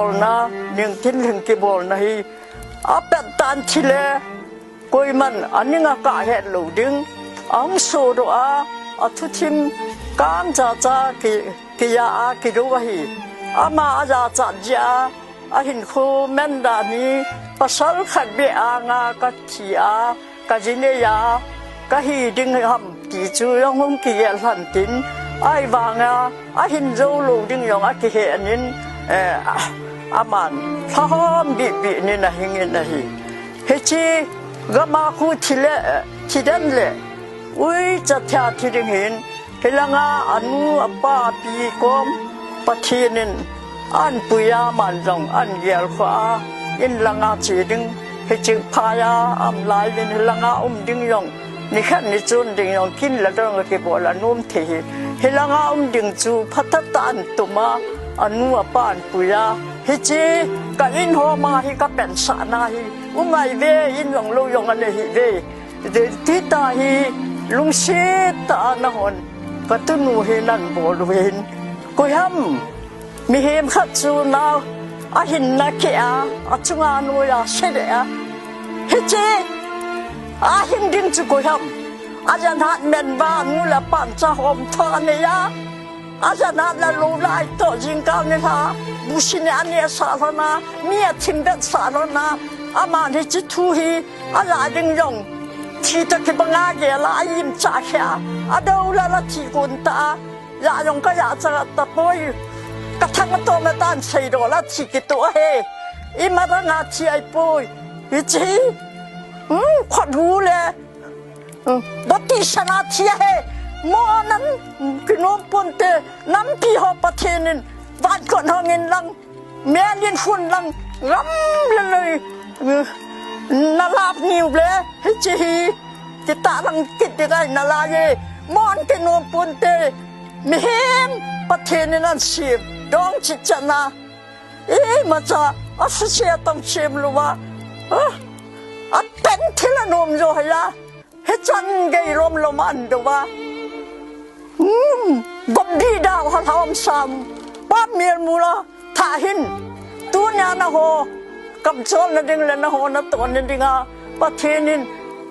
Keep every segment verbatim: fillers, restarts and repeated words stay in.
bolna, ning thinlhing kibolna hi apet tan thile, koiman aning a kah het lou ding, ahung sodoh a, athuthim kam chacha ki, kiya a kidou ahi. Ama ajachat jeh a, ahinkho men dan hi, pasal khat beh anga kathi a, kaji nei a, kahi ding ham ti chu jong hung kigel lhon tin, ahivanga ahin jou lou ding jong akihen in, eh, aman lhahom bihbih nin ahing in ahi. Hiche gam a khu thi le, eh, thi den le, uicha thia thi ding hin, hilanga anu, apa, api kom Pathen in ahin pui a, aman jong ahin gelkhoh a, in langa che ding, hiche phai a aum lai uvin, hilanga um ding jong, nikhat nichun ding jong, kin le dong akibol a anom thei hi. Hilanga um ding chu phatah tah in atum a, anu apa ahin pui a. Hiche ka in hom a hi ka pensahna hi, um ngai ve, in jong lou jong anei hih ve. Ti tah hi, lungset tah a nahon katunu hi nahin bol uvin. Koiham, mihem khat chu nao ahinna keh a, achunga noiya se deh a, hiche ahing ding chu koiham? Ajanat men uva anu le apan chahom thah anei a, ajanat le lou lai toh jingkah nilhah busi neh aneh sah lhon a, mi athim vetsah lhon a, aman hiche thu hi alah ding jong thi toh kibang a gel a, a-imcha kheh a, adou lal a thi kon tah a, ya jong kaya cha tapoi. Kathang atom a tan seidoh la thi kitoh ahi. Ima dang a thi ahipoi. Hiche hi, hmm, khut hu le, hmm, bati sana thi ahi. Mo nan kinom ponte, nampi ho Pathen in van kon hong in lang, mel in hun lang, gam le lei, hmm, nalap niu le, hiche hi kitah lang kit ding ahi nalai e. Mo nan kinom ponte, mihem Pathen in ahin sem dong chitchan a, imacha asusia tong sem louva, ah, apen thil anom jo hia. Hichan gei lom lom ahin dou va. Hmm, gop dida u ha lhom sam. Pa mel mula tha hin. Tunia naho kamcholna ding le naho natohna dinga Pathen in,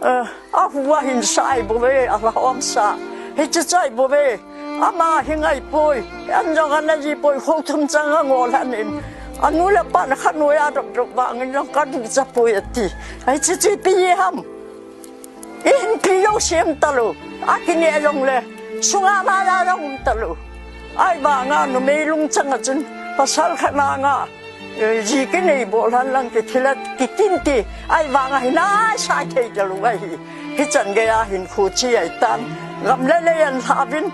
eh, ahu ahin sai bouve, alhom sa. Hiche chai bouve. Ama hi ngai poi. An jong ana ji poi, kho thum chang angol lhon in. Anu le apan khat noiya dop dop vangin jong kaducha poi ati. Hiche chu ipi ham? Ihinpi jouse um talou, akineh jongle, sunga laiya jong um talou. Ahivanga numei lungchang a chun, pasal khat nanga, eh, ji kinei bol hen lang kithil a kitin ti, ahivanga hinai sai thei talou ahi. Hichan geiya hinkho che ahitan, gam le lei ahin lhah uvin.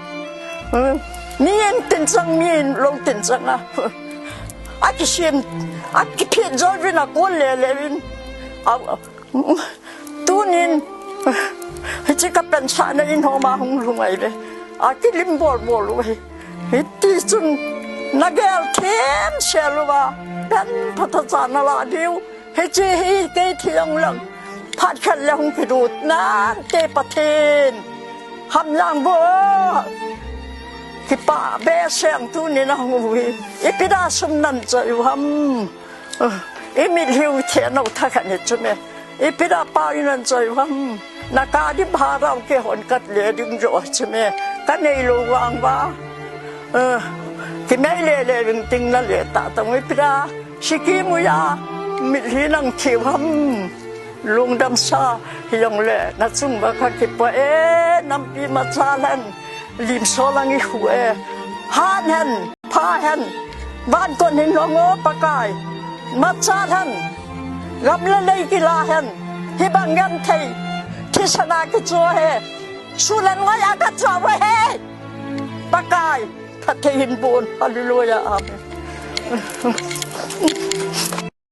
Hmm, mi in tin chang, mi in lou tin chang a. Akisem, akiphet joi uvin, akol le le uvin. A, Tunin, hiche ka pensahna in homa hung lhung ahi ve. Akilim bol bol u ahi. Hiti chun, nagel themsel uva, pen phatah cha nala diu. Hiche hi kei thi jong lang. Phat khat le hung kilut nante Pathen. Ham jang vo. Kipah behseh tunin ahung u hi. Ipi da sum nan choi u ham. Aa, i mitlhi u thei nau thakhat hi chu me. Ipi da pa in an choi u ham. Na ka di bharau ke hon kat le ding jo chu me. Ka nei lou vang uva. Aa, ki nei le le ding ting na le ta tong ipi da. Siki mu ya. Mitlhi nang thei u ham. Lungdam sa hi jong le na chung uva ka kipah e nampi macha lhon. Lim so lang i khu e. Han hen. Pha hen, van kon hin long o Pakai, macha hen, gam le lei kila hen, hibang genthei, thisan a kicho hi, sulen ngoi a kacho uve hi, Pakai, phatthei hin bon, hallelujah, amen.